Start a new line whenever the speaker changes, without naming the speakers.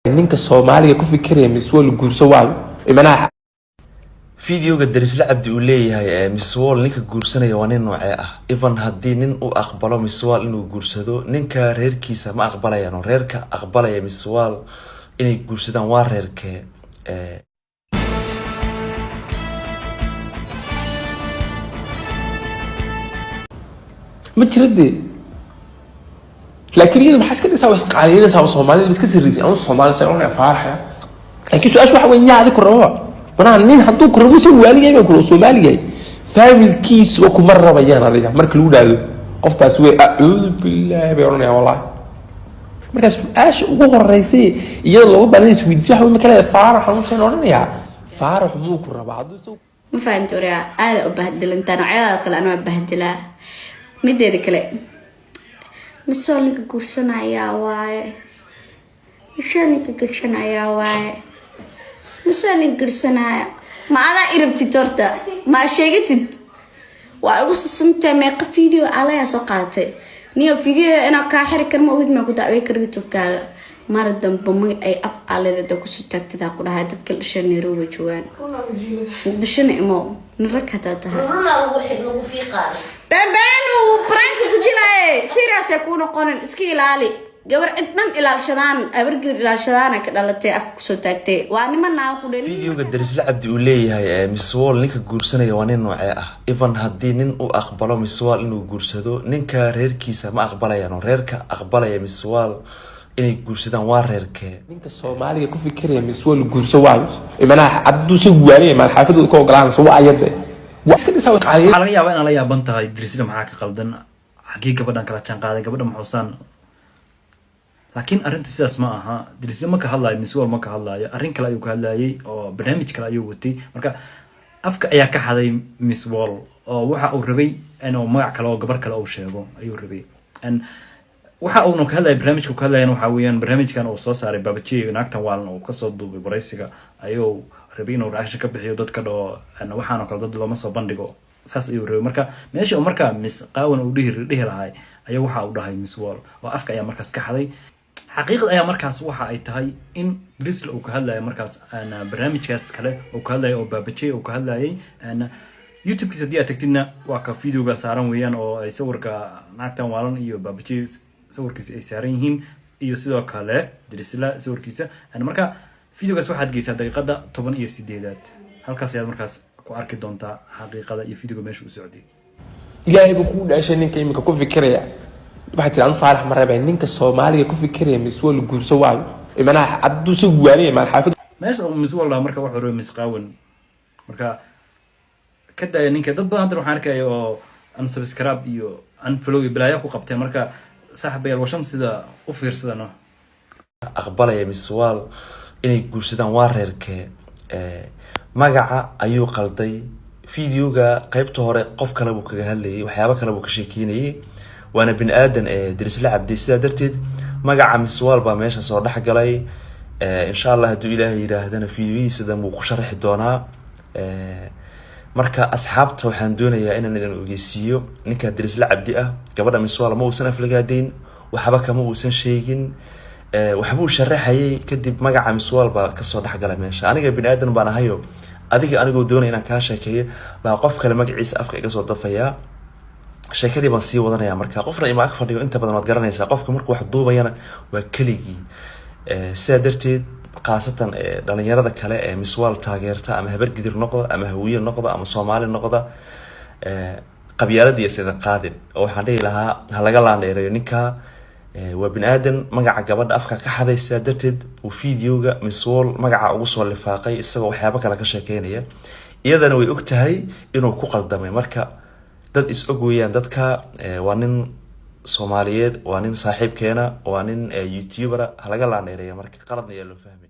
Ninka Soomaaliga ku fikiraya Miss World guurso waayo imanaha.
Videoga Darisle Cabdi uu leeyahay Miss World ninka guursanaya waa nin noocee ah? Even haddii nin u aqbalo Miss World inuu guursado, ninka reerkiisa ma aqbalayaan? Oo reerka aqbalaya Miss World inay guursadaan waa reerkee?
Ma jira dee, laakiin iyada maxaa iska dhisaa? Isqaaliyanaysaa oo Soomaalida iska sirrisay anu Soomaali sa oranaya Faaraxaya. Laakiin su-aasha waxa weyn, yaa adi ku rababa? Manaha nin hadduu ku rabo, isagu waaligahay baan kula Soomaaligahay, faamilkiisuba kuma rabayaan adiga. Marka lagu dhahdo qoftaas wey, acuudu billaahi bay oranayaan, wallahi. Markaa su-aasha ugu horeysay iyada looga baahan isweydiiso waxa wey, marka leedahay Faarax xanuunshan oranayaa, Faarax muu ku rabaa hadduu isagu
Ma fahanti oraa? Aada u bahdilantaa noocyadaada kale. Anaa bahdilaa. Mideeda kale, misoo ninka guursanayaa waaye, misoo ninka guursanayaa waaye, misoo ninka guursanaya. Ma adaa irabtid horta? Ma sheegatid? Waa igu sisantahay. Meeqa video alayaa soo qaadatay niyo? Video inaa kaa xiri kar ma ogid? Maa ku dacwey kar YouTube-kaada mar damba? Ma ay af aleedada kusoo taagtidaa ku dhahay. Dadka dhasha Nairobi joogaan, Muqdishona imo, nin rag hataa tahay.
Runaa lagu fiiqaayo.
Beenbeen uu prank-ka ku jilaaye, serious ay kuu noqonin. Iska ilaali. Gabar cid dhan ilaalshadaan, abargir ilaalshadaana ka dhalatay, afka kusoo taagtay. Waa niman naa ku dhen.
Videoga Darisle Cabdi uu leeyahay Miss World ninka guursanaya waa nin noocee ah? Even haddii nin u aqbalo Miss World inuu guursado, ninka reerkiisa ma aqbalayaan? Oo reerka aqbalaya Miss World inay guursadaan waa reerkee?
Ninka Soomaaliga ku fikiraya Miss World guurso waayo imanaha hadduu isagu waaliyahay, maal xaafadooda ka ogolaanayso waa ayade waa iska dhisaa qaaliya.
Waxaa laga yaabaa inaan la yaaban tahay: Dirisle maxaa ka qaldan? Xaggee gabadhan kala jaan qaaday? Gabadha maxuusaan? Laakiin arrintu sidaas ma aha. Dirisle ma ka hadlayo Miss World, ma ka hadlayo. Arrin kale ayuu ka hadlayay oo barnaamij kale ayuu watay. Marka afka ayaa ka xaday Miss World, oo waxa uu rabay inuu magac kale oo gabar kale uu sheego ayuu rabay. Waxa uuna ka hadlaya, barnaamijka ka hadlayan, waxa weeyaan barnaamijkan uu soo saaray Baabajey, naagtan waalan uu kasoo duubay waraysiga ayuu rabay inuu reaction ka bixiyo. Dadka dhaho waxaan oo kale dad looma soo bandhigo, saas ayuu rabay. Marka meesha uu marka Miss Qaawan uu dhihi lahay ayaa waxa uu dhahay Miss World, oo afka ayaa markaas ka xaday. Xaqiiqda ayaa markaas waxa ay tahay in Drisle uu ka hadlayo markaas barnaamijkaas kale uu ka hadlayo oo Baabajey uu ka hadlayay. YouTube-kiisa haddii aad tagtidna, waa ka videoga saaran weeyaan, oo ay sawirka naagtan waalan iyo Baabajey sawirkiisa ay saaran yihiin, iyo sidoo kale Drisla sawirkiisa. Marka videogaas waxaad geysaa daqiiqada 18aad, halkaas ayaad markaas ku arki doontaa xaqiiqada iyo videoga meesha u socday.
Ilaahay buu kugu dhashay. Ninka imika ku fikiraya, waxaa tiri anu Faarax ma rabay. Ninka Soomaaliga ku fikiraya Miss World guurso waayo imanaha hadduu isagu waaliyahay, maal xaafad
Meesha uu Miss World marka wuxuu rabay Miss Qaawan. Marka ka daaya ninka. Dad badan hadda waxaan arkaya oo unsubscribe iyo unfollow iyo balaayo ku qabteen. Marka saaxiibayaal, washam sida u fiirsadano.
Aqbalaya Miss World inay guursadaan waa reerkee? Magaca ayuu qalday. Videoga qeybta hore qof kale buu kaga hadlayay, waxyaabo kale buu ka sheekeynayay, waana bini aadan ee Darisle Cabdi. Sidaa darteed magaca Miss World baa meesha soo dhex galay. Insha Allah, hadduu Ilaahay yidhaahdana, videoyihiisa dambe wuu ku sharaxi doonaa. Marka asxaabta, waxaan doonayaa inaan idin ogeysiiyo ninka Darisle Cabdi ah gabadha Miss World ma uusan aflagaadeyn, waxba kama uusan sheegin, waxbuu sharaxayay. Kadib magaca Miss World baa kasoo dhexgalay meesha. Aniga bini aadan baan ahayo, adiga anigoo doonaya inaan kaa sheekeeyo baa qof kale magaciisa afka iga soo dafayaa. Sheekadii baan sii wadanaya. Marka qofna ima ag fadhiyo. Inta badan waad garanaysaa, qofka markuu wax duubayana waa keligii. Sidaa darteed, khaasatan dhalinyarada kale ee Miss World taageerta, ama Habargidir noqda, ama Hawiye noqda, ama Soomaali noqda, qabyaalada iyo sida qaadin oo waxaan dhihi lahaa ha laga laandheereeyo ninka. Waa bini aadan, magaca gabadha afka ka xaday. Sidaa darteed uu videoga Miss World magaca ugu soo lifaaqay isagoo waxyaabo kale ka sheekeynaya. Iyadana way og tahay inuu ku qaldamay. Marka dad is og weeyaan dadka. Waa nin Soomaaliyeed, waa nin saaxiibkeena, waa nin YouTuber. Ha laga laandheereeya. Marka qaladna ayaa loo fahmay.